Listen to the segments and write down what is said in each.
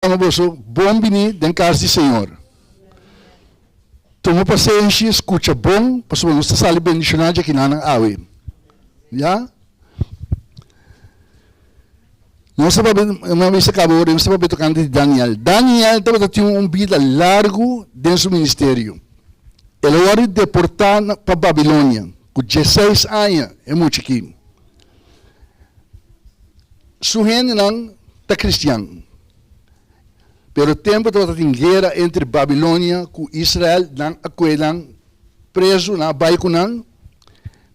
Yama boso bon bini den kas di Señor. Tuma pasenshi, skucha bon, pasobra nos ta sali bendishoná djakinan awe. Ya? Nos ta papia, mi a bisa kaba ora, nos ta papia tokante di Daniel. Daniel tabata tin un bida largu den su ministerio. El a wòrdu deportá pa Babilonia ku dieseis aña, e mucha aki. Su hendenan ta kristian. Pero tempu tabata tin guera entre Babilonia ku Israel, nan a kohe nan prezu, nan a bai ku nan,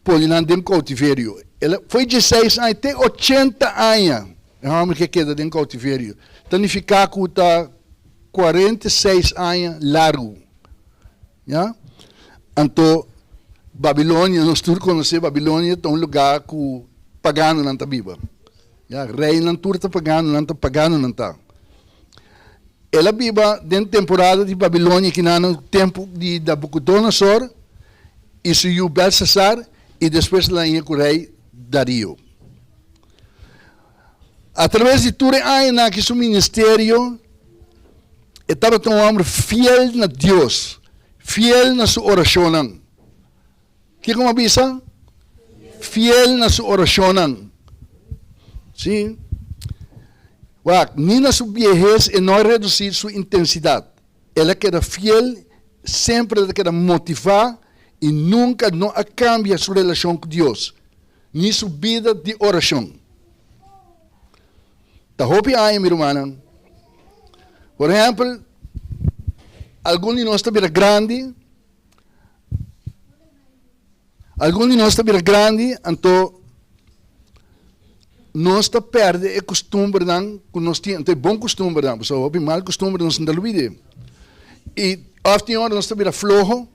pone nan den koutiverio. El a foi dieseis aña te ochenta aña e hòmber ke keda den koutiverio. Ta nifiká ku ta 46 aña largu. Ya. Anto Babilonia, nos tur konosé Babilonia ta un lugá ku paganonan ta biba. Ya, reinan tur ta pagano, nan ta paganonan ta. El a biba den temporada di Babilonia kinan tempu di Nabucodonosor i su yu Belsasar i despues el a haña ku rei Dario. Atraves di tur e añanan aki su ministerio, e tabata un hòmber fiel na Dios, fiel na su orashonnan. Kiko mi a bisa? Fiel na su orashonnan. Sí. Wak, ni na su biehes e no a redusí su intensidat. El a keda fiel, semper el a keda motivá i nunka no a kambia su relashon ku Dios, ni su bida di orashon. Ta hopi aña, mi rumannan. Por ehèmpel, algun di nos ta bira grandi, Algun di nos ta bira grandi, anto nos ta perde e kustumbernan ku nos tin, anto e bon kustumbernan, pasobra hopi mal kustumber nos no ta lubid'é. I òf tin ora nos ta bira floho,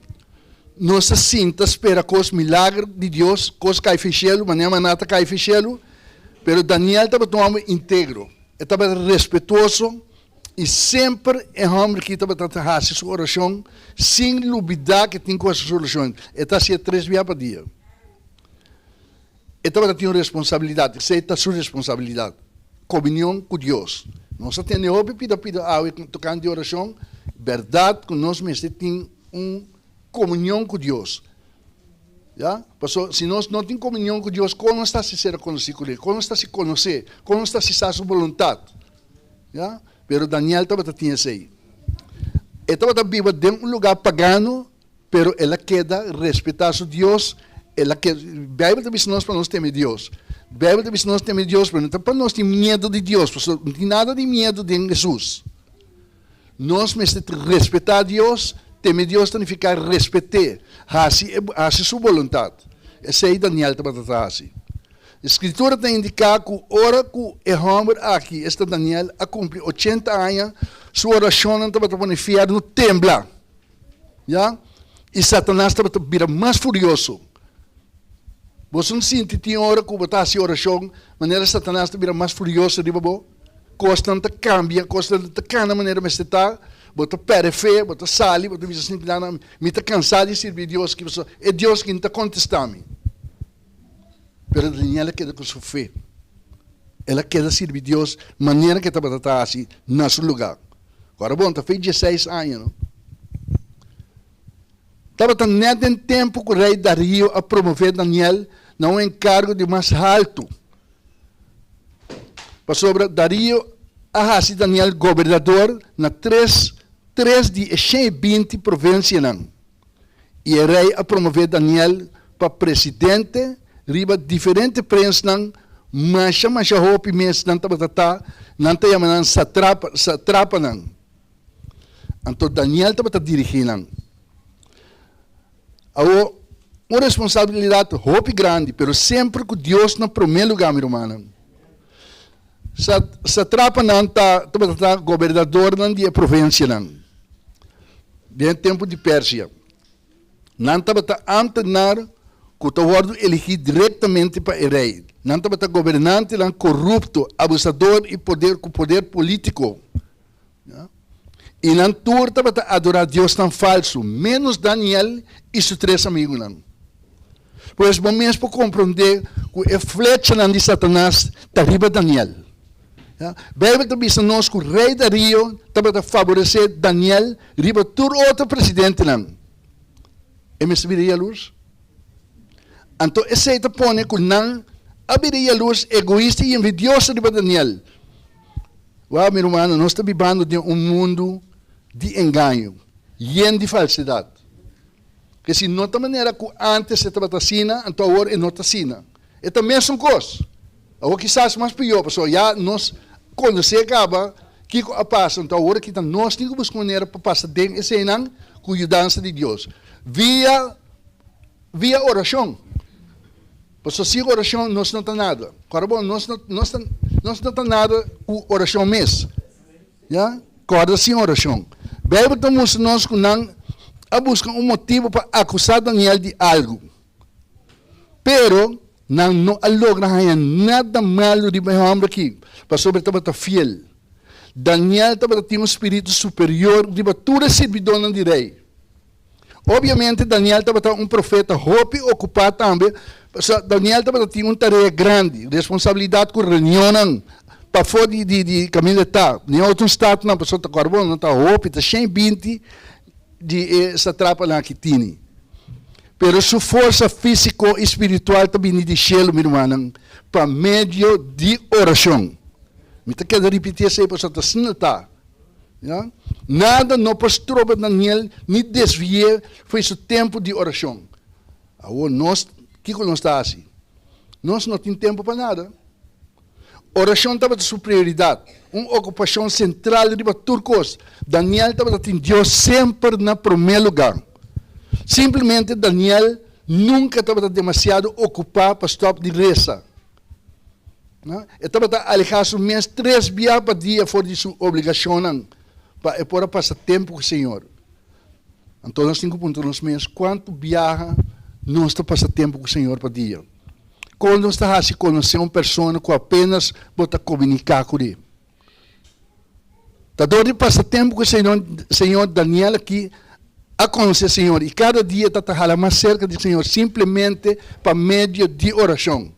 nos ta sinta spera kos milager di Dios, kos kai for shelu, manera maná ta kai for shelu, pero Daniel tabata un hòmber integro, e tabata respetuoso, I semper e hòmber aki tabata ta hasi su orashon sin lubidá ku e tin ku hasi su orashon. E ta hasié tres bia pa dia. E tabata tin un responsabilidat, esei ta su responsabilidat, komunion ku Dios. Nos a tende hopi pida pida awe tokante di orashon, bèrdat ku nos mester tin un komunion ku Dios. Ya, pasobra si nos no tin komunion ku Dios, kon nos ta hasi ser konosí ku E? Kon nos ta hasi konosé? Kon nos ta hasi sa su boluntat? Ya, pero Daniel tabata tin esei. E tabata biba den un lugá pagano, pero el a keda respetá su Dios, el a keda, Bijbel ta bisa nos pa nos teme Dios. Bijbel ta bisa nos teme Dios, pero no ta pa nos tin miedu di Dios, pasobra no tin nada di miedu den Hesus. Nos mester respetá Dios, teme Dios ta nifiká respet'é, hasi e, hasi su boluntat. Esei Daniel tabata ta hasi. E Skritura ta indiká ku ora ku e hòmber aki, esta Daniel, a kumpli ochenta aña, su orashonnan tabata pone fièrnu tembla, ya, i Satanas tabata bira mas furioso. Boso no sinti tin ora ku bo ta hasi orashon manera Satanas ta bira mas furioso riba bo? Kosnan ta kambia, kosnan no ta kana manera mester ta, bo ta pèrdè fe, bo ta sali, bo ta bisa sinti nan, mi ta kansá di sirbi Dios aki pasobra e Dios aki no ta kontestá mi. Pero Daniel a keda ku su fe. El a keda sirbi Dios manera ku e tabata ta hasi na su lugá. Ora bon, ta fe dieseis aña, no? Tabata nèt den tempu ku rei Darío a promové Daniel na un enkargo di mas haltu. Pasobra Darío a hasi Daniel gobernador na tres tres di e 120 provinsianan. I e rei a promové Daniel pa presidente riba diferente prensnan, masha masha hopi mes nan tabata ta, nan ta yama nan satrapa, satrapanan. Anto Daniel tabata dirigí nan. Awor, un responsabilidat hopi grandi, pero semper ku Dios na promé lugá, mi rumannan. Satrapanan ta tabata ta gobernadornan di e provinsianan den e tempu di Persia. Nan tabata ámtenar ku ta wòrdu eligí direktamente pa e rei. Nan tabata gobernantenan korupto, abusador i poder ku poder polítiko. I nan tur tabata adorá diosnan falsu, ménos Daniel i su tres amigunan. Pues bo mes por komprondé ku e flechanan di Satanas ta riba Daniel. Beibel ta bisa nos ku Rei Darío tabata faboresé Daniel riba tur otro presidentenan. E mester bira yalurs? Anto esei ta pone ku nan a bira yalurs, egoista i envidioso riba Daniel. Wou, mi rumannan, nos ta bibando den un mundu di engaño, yen di falsedat. Ke si no ta manera ku ántes e tabata asina, anto awor e no ta asina. E ta mesun kos. Awor kisas mas pió, pasobra ya nos konosé kaba kiko a pasa, anto awor aki ta nos tin ku buska manera pa pasa den eseinan ku yudansa di Dios, via via orashon. Pasobra sin orashon nos no ta nada. Kòrda bon, nos no nos ta nos no ta nada ku orashon mes. Ya, kòrda sin orashon. Beibel ta mustra nos ku nan a buska un motibu pa akusá Daniel di algu. Pero nan no a logra haña nada malu riba e hòmber akí, pasobra e tabata fiel. Daniel tabata tin un spiritu superior riba tur e sirbidónan di rei. Obiamente Daniel tabata un profeta hopi okupá tambe, pasobra Daniel tabata tin un tarea grandi, responsabilidat ku reunionnan pafó di di kaminda e ta, den otro statnan, pasobra ta kòrda bo nan ta hopi, ta 120 di e satrapanan aki tini. Pero su forsa físiko i spiritual ta bini di shelu, mi rumannan, pa medio di orashon. Mi ta keda ripití esei pasobra ta asina ta. Ya. Nada no por stroba Daniel ni desvi'é fo'i su tempu di orashon. Awor nos, kiko nos ta hasi? Nos no tin tempu pa nada. Orashon tabata su prioridat, un okupashon sentral riba tur kos. Daniel tabata tin Dios semper na promé lugá. Simplemente Daniel nunka tabata demasiado okupá pa stòp di resa. E tabata alehá su mes tres bia pa dia for di su obligashonnan pa e por a pasa tempu ku Señor. Anto nos tin ku puntra nos mes, kuantu biaha nos ta pasa tempu ku Señor pa dia? Kon nos ta hasi konosé un persona ku apenas bo ta komuniká kuné? Ta dor di pasa tempu ku Señor, Señor Daniel aki a konosé Señor i kada dia ta ta hala mas serka di Señor simplemente pa medio di orashon.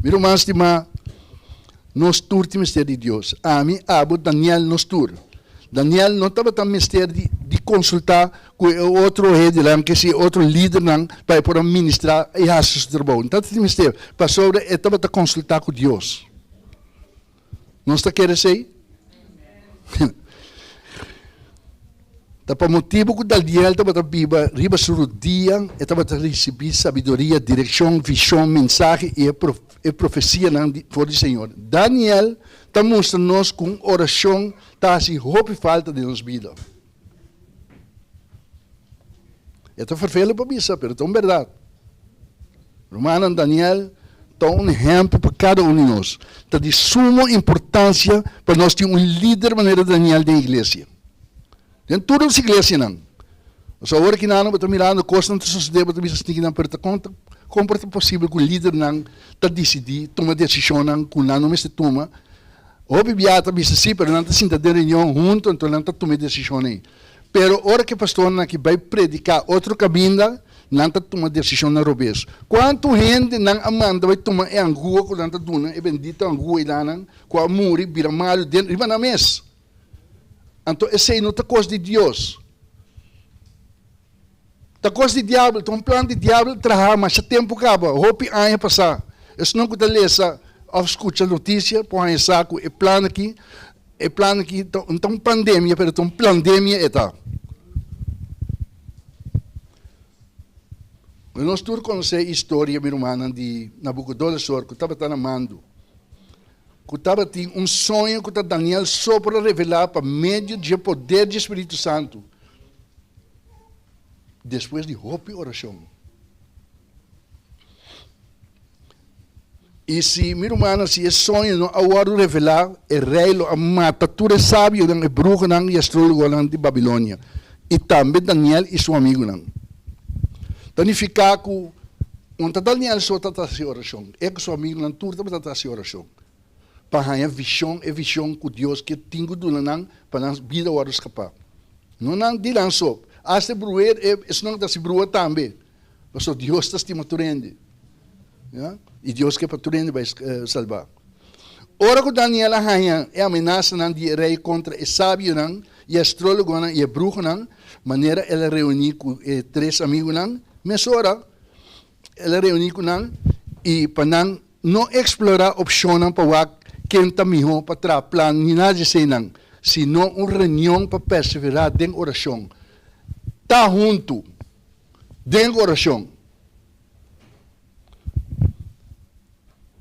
Mi ruman stimá, nos tur tin mester di Dios. Ami, abo, Daniel, nos tur. Daniel no tabata mester di di konsultá ku e otro hedernan, ke si e otro lidernan pa e por a ministrá i hasi su trabou. No tabata tin mester, pasobra e tabata konsultá ku Dios. Nos ta kere esei? Ta pa motibu ku Daniel tabata biba riba su rudia, e tabata risibí sabiduria, direkshon, vishon, mensahe i e profesianan for di Señor. Daniel ta mustra nos ku un orashon ta hasi hopi falta den nos bida. E ta fervelo pa bisa, pero ta un bèrdat. Rumannan, Daniel ta un ehèmpel pa kada un di nos. Ta di sumo importansia pa nos tin un lider manera Daniel den iglesia. Den tur nos iglesianan. Pasobra awor kinan bo ta mirando kosnan ta sosodé, bo ta bisa snikinan, pero ta kon kon por ta posibel ku lidernan ta disidí tuma desishonnan ku nan no mester tuma? Hopi bia ta bisa si, pero nan ta sinta den reunion huntu, anto nan ta tuma e desishon ei. Pero ora ku e pastornan aki bai prediká otro kaminda, nan ta tuma desishonnan robes. Kuantu hende nan a manda bai tuma e angua ku nan ta duna, e bendito angua eilanan ku a muri bira malu den riba nan mes? Anto esei no ta kos di Dios. Ta kos di diabel, ta un plan di diabel traha masha tempu kaba, hopi aña pasá. Esnan ku ta lesa òf skucha notisia por haña sa ku e plan aki, e plan aki ta no ta un pandemia pero ta un plandemia e ta. Nos tur konosé e historia, mi rumannan, di Nabukodonosor ku tabata na mando. Ku tabatin un soño ku ta Daniel so por a revelá pa medio dje poder dje spiritu santu, despues di hopi orashon. I si, mi rumannan, si e soño no a wòrdu revelá, e rei lo a mata tur e sabionan, e bruhonan i astrólogonan di Babilonia, i tambe Daniel i su amigunan. Ta nifiká ku Un ta Daniel so ta ta hasi orashon, e ku su amigunan tur tabata ta hasi orashon pa haña vishon, e vishon ku Dios ke tin ku duna nan pa nan bida wòrdu skapá. No nan di nan so, asta e bruher, e esnan ku ta hasi bruha tambe, pasobra Dios ta stima tur hende, ya, i Dios ke pa tur hende bai salbá. ora ku Daniel a haña e amenasanan di e rei kontra e sabionan i e astrólogonan i e bruhonan, manera el a reuní ku e tres amigunan, mesora el a reuní ku nan i pa nan no eksplorá opshonnan pa wak ken ta mihó pa traha plan ni nada di eseinan, sino un reunion pa perseverá den orashon. Ta huntu den orashon.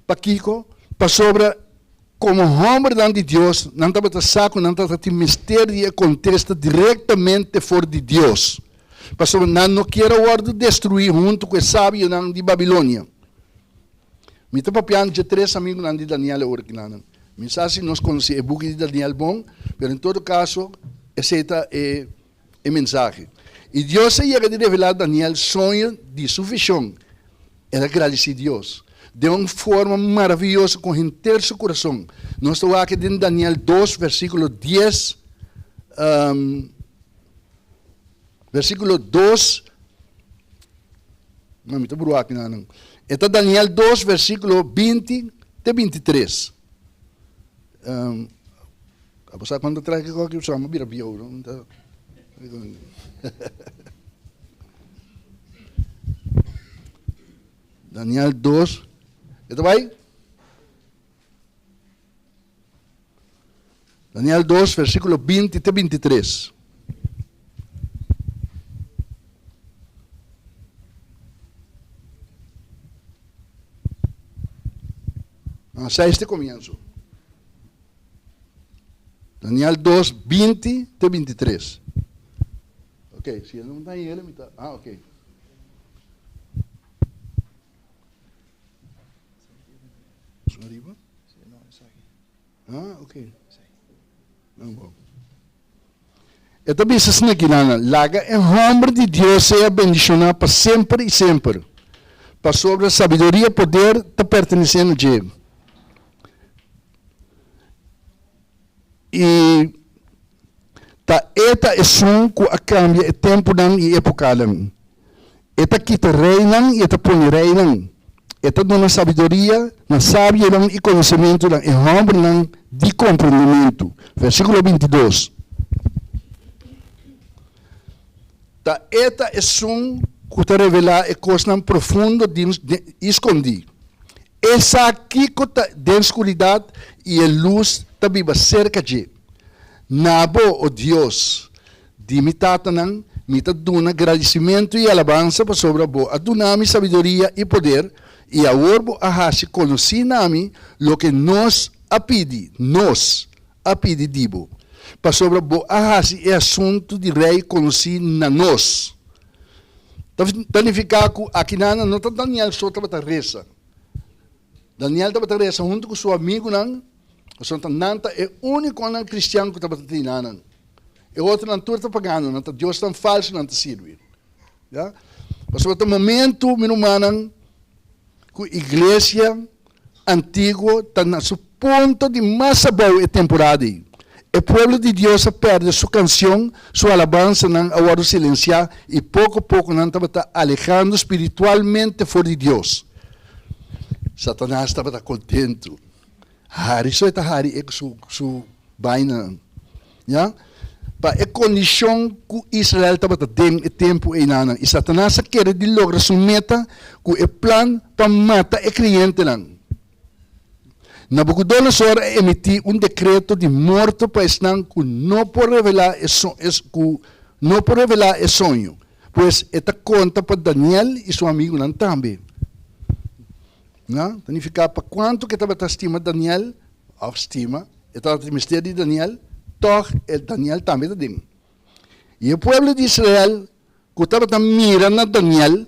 Pakiko? Pasobra komo hòmbernan di Dios, nan tabata sa ku nan tabata tin mester di e kontesta direktamente for di Dios, pasobra nan no kier a wòrdu destruí huntu ku e sabionan di Babilonia. Mi ta papiando dje tres amigunan di Daniel awor aki nan. Mi sa si nos konosé e buki di Daniel bon, pero en todo kaso esei ta e e mensahe. I Dios a yega di revelá Daniel soño di su vishon. El a gradisí Dios den un forma maravioso ku henter su kurason. Nos ta wak den Daniel dos, versíkulo dies, versíkulo dos, no, mi ta brua aki nan. E ta Daniel dos, versíkulo 20 te 23. Abo sa cuando trae ki koki usama bira bieu no ta Daniel 2 e ta bai Daniel 2 versículo 20 te 23 Ah, 6 te comienzo. Daniel 2, 20 te 23. Ok, si no Daniel, mi ta, ah, ok. Arriba? Ah, ok. No, E ta bisa asina aki nan, Laga e hòmber di Dios sea bendishoná pa semper i semper, pasobra sabiduria i poder ta pertenesé na dje. I ta e ta esun ku a kambia e tempunan i epokanan. E ta kita reinan i e ta pone reinan. E ta duna sabiduria na sabionan i konosementu na e hòmbernan di komprendementu. Versíkulo 22. Ta e ta esun ku ta revelá e kosnan profundo i skondí. E sa kiko ta den skuridat i e lus ta biba serka dje. Na bo, o Dios, di mi tatanan, mi ta duna gradisimentu i alabansa pasobra bo a duna mi sabiduria i poder, i awor bo a hasi konosí na mi loke nos a pidi, nos a pidi di bo, pasobra bo a hasi e asuntu di rei konosí na nos. Ta nifiká ku akinan no ta Daniel so tabata resa. Daniel tabata resa huntu ku su amigunan, pasobra nan ta e únikonan kristian ku tabata tin nan. E otronan tur ta pagano, nan ta diosnan falsu nan ta sirbi. Ya? Pasobra ta momento, mi rumannan, ku iglesia antiguo ta na su punto di mas abou e temporada ei. E pueblo di Dios a perde su kansion, su alabansanan a wòrdu silensiá i poko poko nan tabata alehando spiritualmente for di Dios. Satanas tabata kontentu. Hari so e ta hari e ku su su bainanan. Ya. Pa e kondishon ku Israel tabata den e tempu einanan, i Satanas a kere di logra su meta ku e plan pa mata e kreyentenan. Nabukodonosor a emití un dekreto di morto pa esnan ku no por revelá e ku no por revelá e soño. Pues e ta konta pa Daniel i su amigunan tambe. Na, ta nifiká pa kuantu ku e tabata stima Daniel, òf stima, e tabata tin mester di Daniel, tòg e Daniel tambe ta den. I e pueblo di Israel ku tabata mira na Daniel,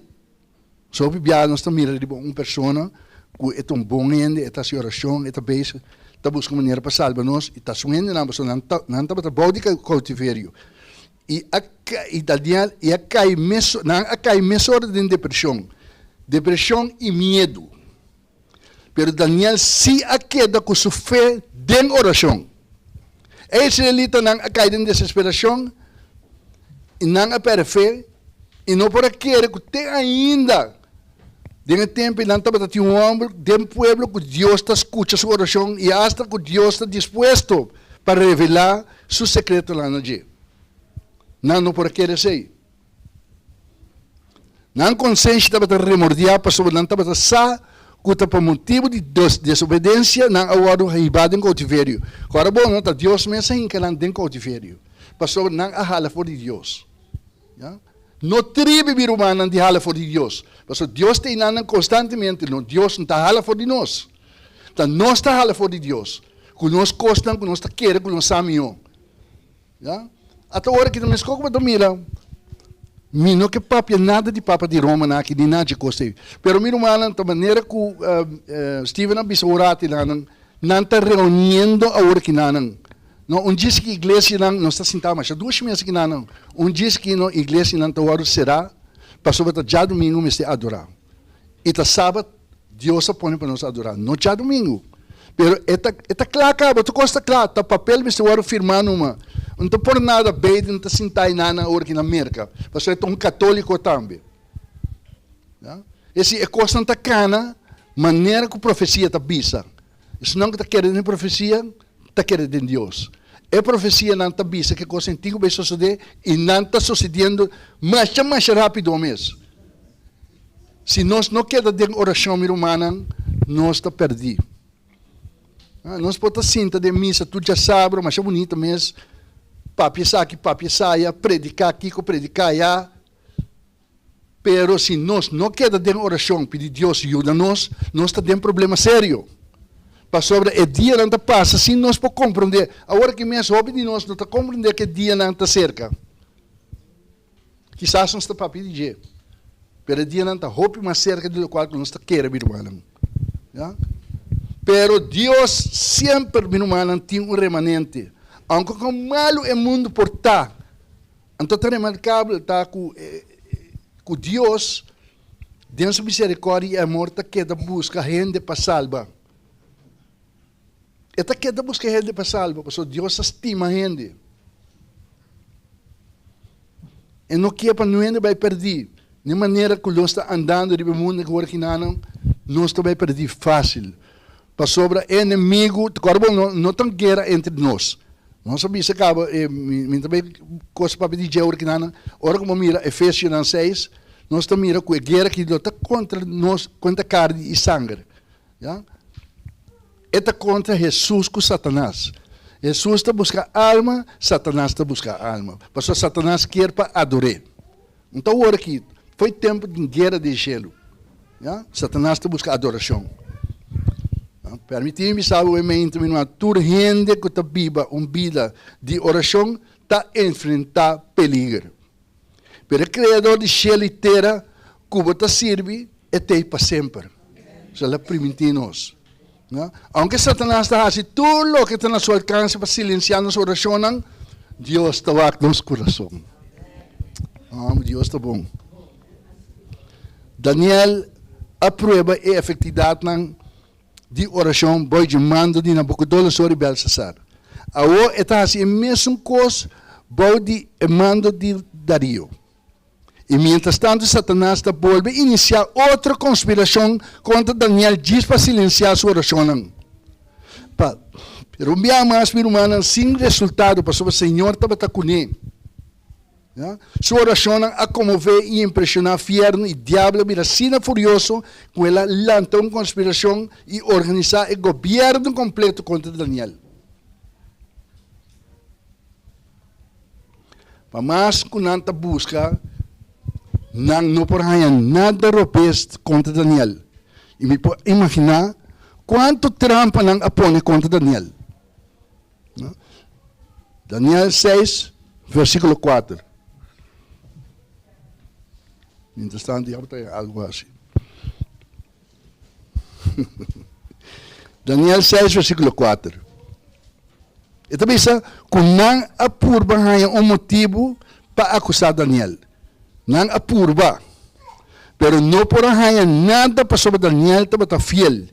so hopi biaha nos ta mira riba un persona ku e ta un bon hende, e ta hasi orashon, e ta bezig, ta buska manera pa salba nos, i ta su hendenan, pasobra nan ta nan tabata bou di koutiverio. I a i Daniel i a kai meso nan a kai mesora den depreshon, depreshon i miedu. Pero Daniel sí a keda ku su fe den orashon. E israelitanan a kai den desesperashon i nan a pèrdè fe i no por a kere ku te ainda. Den e tempu ei nan tabata tin un hòmber den pueblo ku Dios ta skucha su orashon i asta ku Dios ta dispuesto pa revelá su sekretonan na dje. Nan no por a kere esei. Nan konsenshi tabata remordiá pasobra nan tabata sa ku ta pa motibu di desobedensia nan a wòrdu hibá den koutiverio. Kòrda bon, no ta Dios mes a hinka nan den koutiverio, pasobra nan a hala for di Dios. Ya. No tribi mi rumannan di hala for di Dios, pasobra Dios ta einan nan konstantemente. No, Dios no ta hala for di nos. Ta nos ta hala for di Dios ku nos kosnan ku nos ta kere ku nos sa mihó. Ya. Ata ora ki ta meskos ku bo ta mira, mi no ke papia nada di Papa di Roma nan aki ni nada dje kos ei. Pero mi rumannan, ta manera ku Steven a bisa un ratu einan, nan ta reuniendo awor ki nan. No, un djis ki iglesianan nos ta sinta masha dushi mes aki nan. Un djis ki no iglesianan ta wòrdu será pasobra ta djadumingu mester adorá. I ta sabat Dios a pone pa nos adorá, no djadumingu. Pero e ta e ta kla kaba, tur kos ta kla, ta papel mester wòrdu firmá numa. No ta por nada Biden ta sintá einan awor aki na Merka, pasobra e ta un katóliko tambe. Ya. Esi e kosnan ta kana manera ku profesia ta bisa. Esnan ku ta kere den profesia ta kere den Dios. E profesianan ta bisa ke kos antigu bai sosodé i nan ta sosediendo masha masha rápido mes. Si nos no keda den orashon, mi rumannan, nos ta pèrdí. Nos por ta sinta den misa tur djasabra, masha bunita mes, papia esaki, papia esaya, prediká kiko, prediká aya. Pero si nos no keda den orashon pidi Dios yuda nos, nos ta den problema serio. Pasobra e dianan ta pasa sin nos por komprondé. Awor aki mes hopi di nos no ta komprondé ku e dianan ta serka. Kisas nos ta papia di dje, pero e dianan ta hopi mas serka di lokual ku nos ta kere, mi rumannan. Ya. Pero Dios semper, mi rumannan, tin un remanente. Aunke kon malu e mundu por ta, Anto ta remarkabel ta ku ku Dios den su miserikòrdia i amor ta keda buska hende pa salba. E ta keda buska hende pa salba pasobra Dios ta stima hende. E no ke pa niun hende bai pèrdí. Den e manera ku nos ta andando riba e mundu ku ora kinanan nos ta bai pèrdí fásil. Pasobra e enemigu, ta kòrda bo, no ta un guera entre nos. Nos a bisa kaba, e mi ta bay kos papia di dje ora kinanan, ora ku bo mira Efesionan seis, nos ta mira ku e guera aki no ta kontra nos, kontra karni i sanger, ya. E ta kontra Hesus ku Satanas. Hesus ta buska alma, Satanas ta buska alma. Pasobra Satanas kier pa ador'é. No ta ora ki foi tempu di guera den shelu, ya, Satanas ta buska adorashon. Permití mi bisa bo e mente, mi ruman, tur hende ku ta biba un bida di orashon ta enfrentá peliger. Pero e Kreador di shelu i tera ku bo ta sirbi, e t'ei pa semper. Esei el a primintí nos. Aunke Satanas ta hasi tur loke ta na su alkanse pa silensiá nos orashonnan, Dios ta wak nos kurason. Amo, Dios ta bon. Daniel a prueba e efektidatnan di orashon bou dje mando di Nabukodolosor i Belsasar. Awor e ta hasi e mesun kos bou di e mando di Dario. I mientrastantu Satanas ta bolbe inisiá otro konspirashon kontra Daniel djis pa silensiá su orashonnan. Pa, pero un biaha mas, mi rumannan, sin resultado, pasobra Señor tabata kuné. Ya. Su orashonnan a konmové i impreshoná fièrnu, i diabel a bira asina furioso ku el a lanta un konspirashon i organisá e gobièrnu kompleto kontra Daniel. Pa mas ku nan ta buska, nan no por haña nada robes kontra Daniel. I mi por imaginá kuantu trampa nan a pone kontra Daniel. Daniel seis, versíkulo kuater. Mientrastantu ya bo ta haña algu hasi. Daniel 6 versíkulo 4. E ta bisa ku nan a purba haña un motibu pa akusá Daniel. Nan a purba, pero no por a haña nada pasobra Daniel tabata fiel.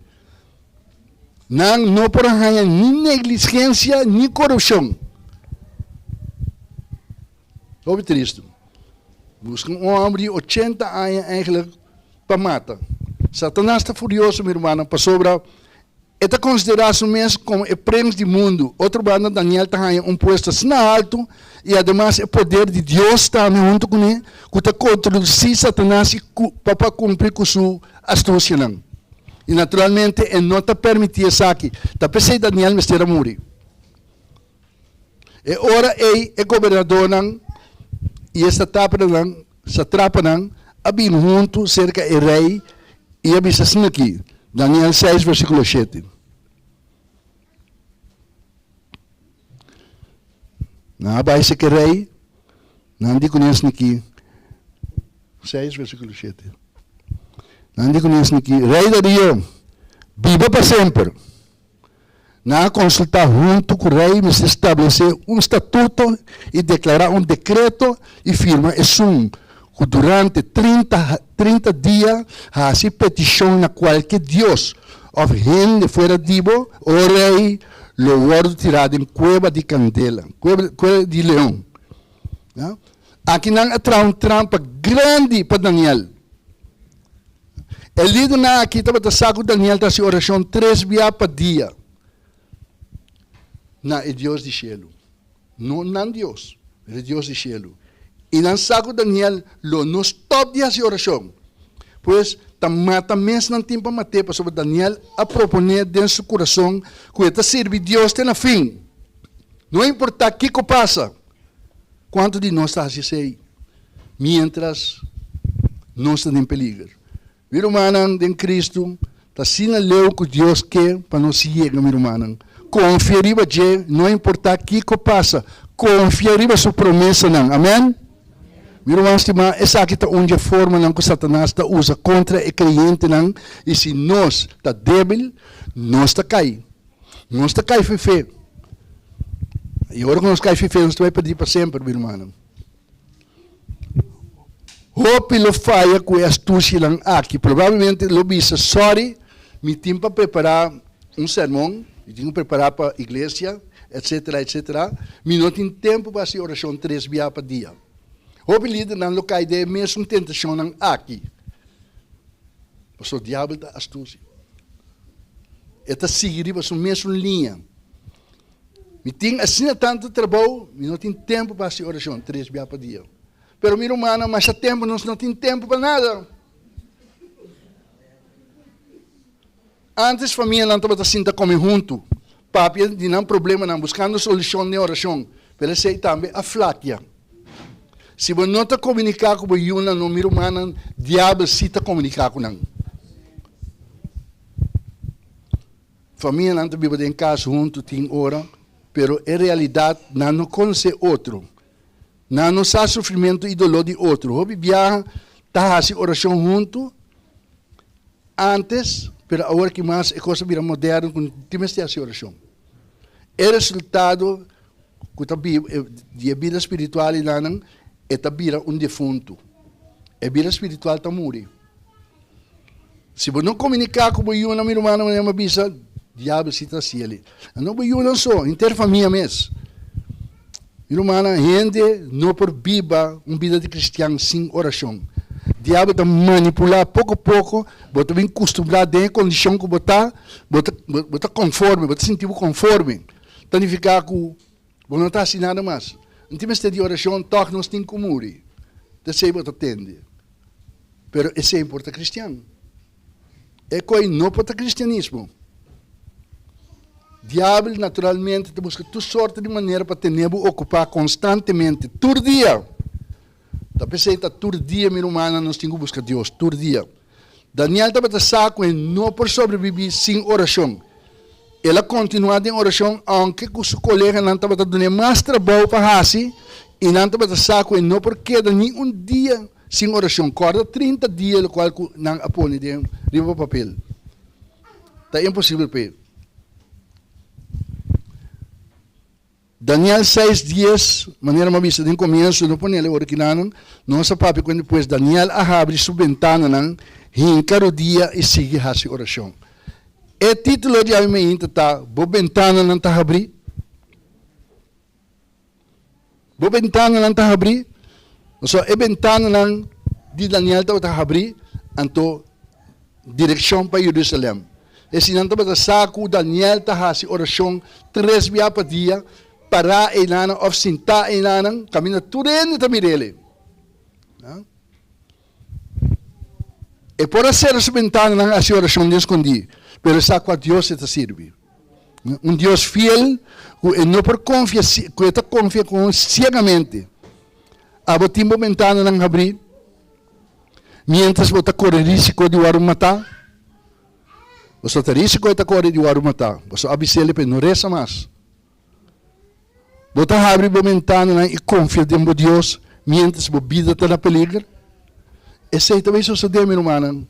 Nan no por a haña ni negligensia ni korupshon. Hopi tristu. Buska un hòmber di ochenta aña eigenlijk pa mata. Satanas ta furioso, mi rumannan, pasobra e ta konsiderá su mes komo e prens di mundu. Otro banda, Daniel ta haña un puesto asina haltu i ademas e poder di Dios tambe huntu kuné, ku ta kontradusí Satanas i ku pa pa kumpli ku su astusianan. I naturalmente e no ta permití esaki. Ta p'esei Daniel mester a muri. E ora ei e gobernadornan i e satrapanan satrapanan a bin huntu serka e rei i a bisa asina aki, Daniel seis versíkulo shete. Nan a bai serka e rei, nan di kuné asina aki, seis versíkulo shete. Nan di kuné asina aki, Rei Darío, biba pa semper! Nan a konsultá huntu ku rei mester stablesé un statuto i deklará un dekreto i firma esun ku durante 30 30 dia hasi petishon na kualke dios òf hende fuera di bo, o rei, lo wòrdu tirá den kueba di kandela, kueba kueba di leon. Aki nan a traha un trampa grandi pa Daniel. E lidernan aki tabata sa ku Daniel ta hasi orashon tres bia pa dia na e Dios di shelu. No nan Dios, pero e Dios di shelu. I nan sa ku Daniel lo no stòp di hasi orashon. Pues, ta mata mes nan tin pa mat'é pasobra Daniel a proponé den su kurason ku e ta sirbi Dios te na fin, no importá kiko pasa. Kuantu di nos ta hasi esei miéntras nos ta den peliger? Mi rumannan den Kristu, ta asina leu ku Dios ke pa nos yega, mi rumannan. Konfia riba dje, no importá kiko pasa. Konfia riba su promesanan. Amèn? Mi ruman stimá, esaki ta un dje formanan ku Satanas ta usa kontra e kreyentenan, i si nos ta débil, nos ta kai. Nos ta kai fefe. I ora ku nos kai fefe, nos ta bai perdí pa semper, mi rumannan. Hopi lo faya ku e astusianan aki. Probablemente lo bisa, Sorry, mi tin pa prepará un sermon, mi tin ku prepará pa iglesia, etcetera, etcetera. Mi no tin tempu pa hasi orashon tres bia pa dia. Hopi lidernan lo kai den e mesun tentashonnan aki. Pasobra diabel ta astusia. E ta sigui riba su mesun liña. Mi tin asina tantu trabou, mi no tin tempu pa hasi orashon tres bia pa dia. Pero mi rumannan, masha tempu nos no tin tempu pa nada. Antes famianan tabata sinta kome huntu, papia di nan problemanan, buskando solushon den orashon, pero esei tambe a flakia. Si bo no ta komuniká ku bo yunan, no mi rumannan, diabel si ta komuniká ku nan. Famianan ta biba den kas huntu tin ora, pero e realidat nan no konosé otro. Nan no sa sufrimentu i doló di otro. Hopi biaha ta hasi orashon huntu ántes, pero awor ki mas e kos a bira moderno ku no tin mester hasi orashon. E resultado ku ta biba di e bida spiritual ei nan, e ta bira un defuntu. E bida spiritual ta muri. Si bo no komuniká ku bo yunan, mi rumannan, manera mi a bisa, diabel si ta hasi el. No bo yunan so, henter famia mes. Mi rumannan, hende no por biba un bida di kristian sin orashon. Diabel ta manipulá poko poko, bo ta bin kustumbrá den e kondishon ku bo ta, bo ta bo ta konforme, bo ta sinti bo konforme. Ta nifiká ku bo no ta hasi nada mas. No tin mester di orashon, tòg nos tin ku muri. Ta esei bo ta tende. Pero esei por ta kristian? E koi no por ta kristianismo. Diabel naturalmente ta buska tur sorte di manera pa tene bo okupá konstantemente, tur dia. Ta p'esei ta tur dia, mi rumannan, nos tin ku buska Dios, tur dia. Daniel tabata sa ku e no por sobrebibí sin orashon. El a kontinuá den orashon ounke ku su koleganan tabata dun'é mas trabou pa hasi i nan tabata sa ku e no por keda ni un dia sin orashon. Kòrda 30 dia lokual ku nan a pone den riba papel. Ta imposibel p'e. Daniel seis dies, Manera mi a bisa den komienso, no ponele ora kinanan, nos a papia ku hende, pues Daniel a habri su bentananan, hinka rodia i sigui hasi orashon. E título di awe meinta ta, Bo bentananan ta habrí? Bo bentananan ta habrí? Pasobra e bentananan di Daniel tabata habrí, anto. direkshon pa Jerusalèm. Eseinan tabata sa ku Daniel ta hasi orashon tres bia pa dia, pará einanan òf sintá einanan, kaminda tur hende ta mir'el. E por a sera su bentananan hasi orashon den skondí, pero e sa kua Dios e ta sirbi. Un Dios fiel ku e no por konfia, ku e ta konfia ku siegamente. Abo tin bo bentananan habrí miéntras bo ta kore rísiko di wòrdu matá? Boso ta rísiko e ta kore di wòrdu matá. Boso a bis'el pa e no resa mas. Bo ta habri bo bentananan i konfia den bo Dios miéntras bo bida ta na peliger? Esei ta bai sosodé, mi rumannan.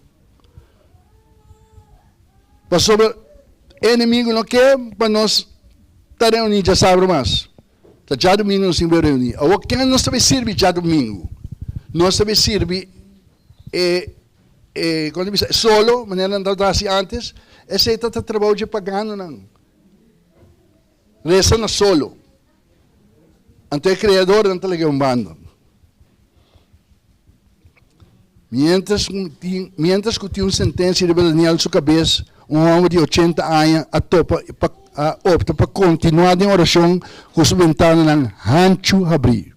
Pasobra e enemigu no ke pa nos ta reuní djasabra mas. Ta djadumingu nos tin ku reuní. Awor ken nos ta bai sirbi djadumingu? Nos ta bai sirbi e e kon ta bisa e solo manera nan tabata hasi antes? Esei ta ta trabou dje paganonan. Resa na solo. Anto e Kreador nan ta laga un banda. Mientras tin, mientras ku tin un sentensia riba Daniel su kabes, un hòmber di ochenta aña a topa pa a opta pa kontinuá den orashon ku su bentananan hanchu habrí.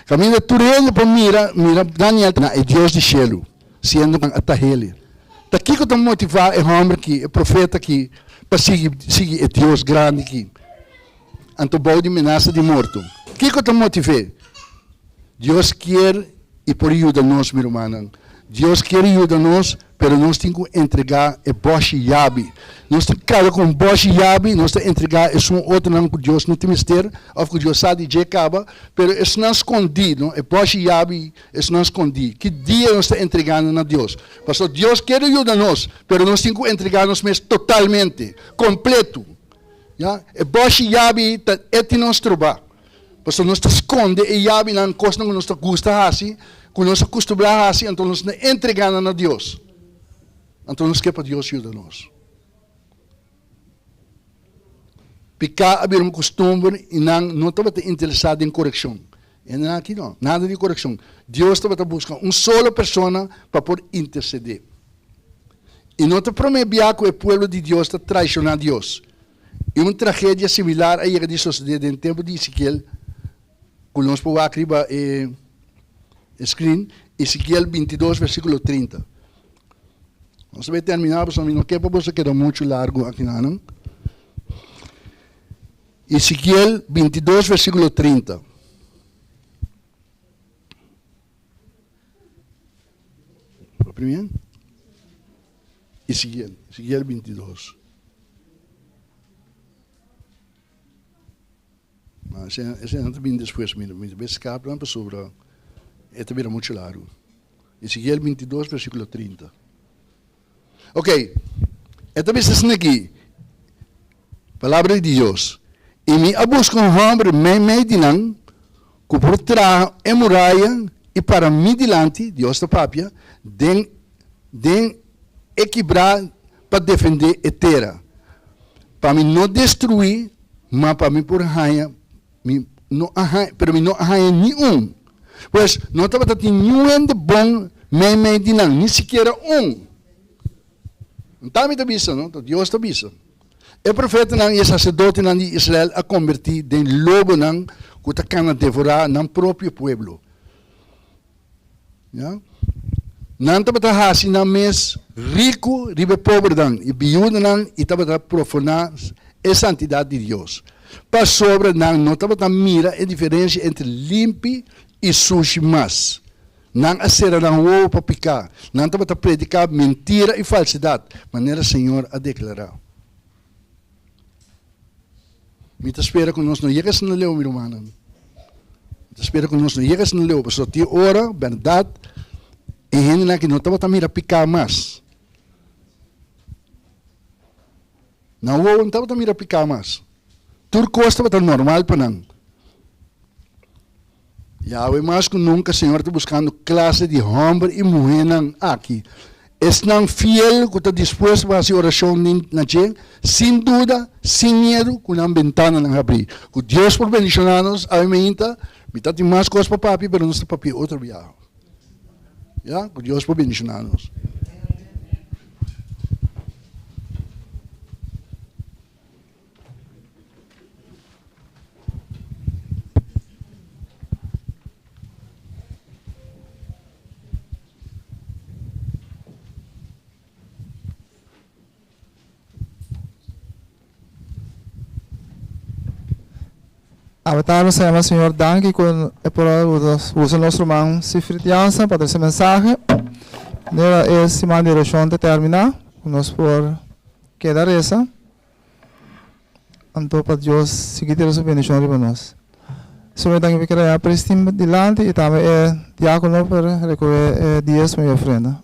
Kaminda tur hende por mira, mira Daniel na e Dios di shelu, siendo ku nan a tah'el. Ta kiko ta motivá e hòmber aki, e profeta aki, pa sigui sigui e Dios grandi aki, anto bou di menasa di morto? Kiko ta motiv'é? Dios kier i por yuda nos, mi rumannan. Dios kier yuda nos, pero nos tin ku entregá e bòshi yabi. Nos ta kada ku un bòshi yabi, nos ta entregá esun otronan ku Dios no tin mester òf ku Dios sa di dje kaba, pero esnan skondí, no, e bòshi yabi, esnan skondí. Ki dia nos ta entregá nan na Dios? Pasobra Dios kier yuda nos, pero nos tin ku entregá nos mes totalmente, kompletu. Ya, e bòshi yabi ta e tin nos trobá. Pasobra nos ta skonde e yabinan, kosnan ku nos ta gusta hasi, ku nos a kustumbrá hasi, anto nos no entregá nan na Dios. Anto nos ke pa Dios yuda nos. Piká a bira un kustumber i nan no tabata interesá den korekshon. E nan aki no, nada di korekshon. Dios tabata buska un solo persona pa por intersedé. I no ta promé bia ku e pueblo di Dios ta traishoná Dios. I un tragedia similar a yega di sosodé den tempu di Ezekiel, ku nos por wak riba e screen, Ezekiel bintidos versíkulo trinta. Nos ta bai terminá pasobra mi no ke pa boso keda muchu largu akinanan. Ezekiel bintidos versíkulo trinta. Ezekiel, Ezekiel bintidos. Ma ese, ese nan ta bini despues, mi, mi ta bai skap nan pasobra e ta bira muchu largu. Ezekiel bintidos versíkulo trinta. Ok, e ta bisa asina aki, Palabra di Dios, I mi a buska un hòmber meimei di nan ku por traha e muraya i para mi dilanti, Dios ta papia, den den e kibrá pa defendé e tera, pa mi no destruí, ma pa mi por haña, mi no a haña, pero mi no a haña ni un. Pues, no tabata tin niun hende bon meimei di nan, ni sikiera un. Nta mi ta bisa, no, ta Dios ta bisa. E profetanan i e saserdotenan di Israel a kombertí den lobonan ku ta kana devorá nan propio pueblo. Ya. Nan tabata hasi nan mes riku riba e pobernan i biudanan i tabata profaná e santidat di Dios, pasobra nan no tabata mira e diferensia entre limpi i sushi mas. Nan a sera nan wowo pa piká. Nan tabata prediká mentira i falsedat, manera Señor a deklará. Mi ta spera ku nos no yega asina leu, mi rumannan. Mi ta spera ku nos no yega asina leu, pasobra tin ora, bèrdat, e hendenan aki no tabata mira piká mas. Nan wowo no tabata mira piká mas. Tur kos tabata normal pa nan. Yahweh mas ku nunka Señor ta buskando klase di hòmber i muhénan aki, esnan fiel ku ta dispuesto pa hasi orashon na dje sin duda, sin miedu, ku nan bentananan habrí. Ku Dios por bendishoná nos awe meinta. Mi ta tin mas kos pa papia, pero nos ta papia otro biaha. Ya, ku Dios por bendishoná nos. Awe tardi nos ta yama Señor danki ku e por a usa nos ruman Sifrit Jansen pa trese mensahe. Manera e siman di orashon ta terminá, ku nos por keda resa, anto pa Dios sigui tira su bendishon riba nos. Señor danki pa keda ya Pristin dilanti i tambe e diakono pa rekohe e diesmo i ofrenda.